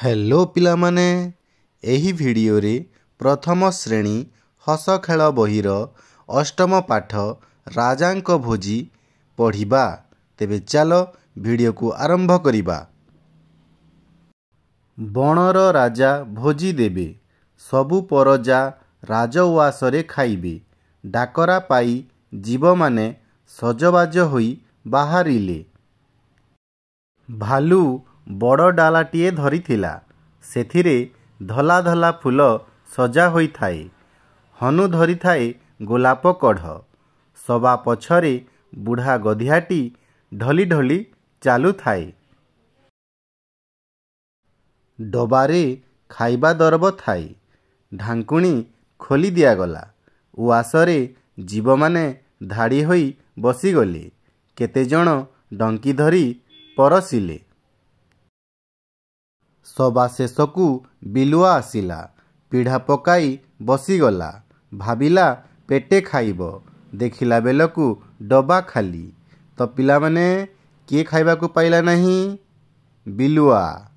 Hello ପିଲାମାନେ, ଏହି ଭିଡ଼ିଓରେ ପ୍ରଥମ ଶ୍ରେଣୀ ହସ ଖେଳ ବହିର ଅଷ୍ଟମ ପାଠ ରାଜାଙ୍କ ଭୋଜି ପଢ଼ିବା। ତେବେ ଚାଲ ଭିଡ଼ିଓକୁ ଆରମ୍ଭ କରିବା। ବଣର ରାଜା ଭୋଜି ଦେବେ। ସବୁ ପରଜା ରାଜଉଆସରେ ଖାଇବେ। ଡାକରା ପାଇ ଜୀବମାନେ ସଜବାଜ ହୋଇ ବାହାରିଲେ। ଭାଲୁ ବଡ଼ ଡାଲାଟିଏ ଧରିଥିଲା। ସେଥିରେ ଧଲା ଧଲା ଫୁଲ ସଜା ହୋଇଥାଏ। ହନୁ ଧରିଥାଏ ଗୋଲାପ କଢ଼। ସବା ପଛରେ ବୁଢ଼ା ଗଧିଆଟି ଢଳି ଢଳି ଚାଲୁଥାଏ। ଡବାରେ ଖାଇବା ଦରବ ଥାଏ। ଢାଙ୍କୁଣୀ ଖୋଲି ଦିଆଗଲା। ଉଆସରେ ଜୀବମାନେ ଧାଡ଼ି ହୋଇ ବସିଗଲେ। କେତେଜଣ ଡଙ୍କି ଧରି ପରସିଲେ। ସବା ଶେଷକୁ ବିଲୁଆ ଆସିଲା। ପିଢ଼ା ପକାଇ ବସିଗଲା। ଭାବିଲା ପେଟେ ଖାଇବ। ଦେଖିଲା ବେଳକୁ ଡବା ଖାଲି। ତ ପିଲାମାନେ, କିଏ ଖାଇବାକୁ ପାଇଲା ନାହିଁ? ବିଲୁଆ।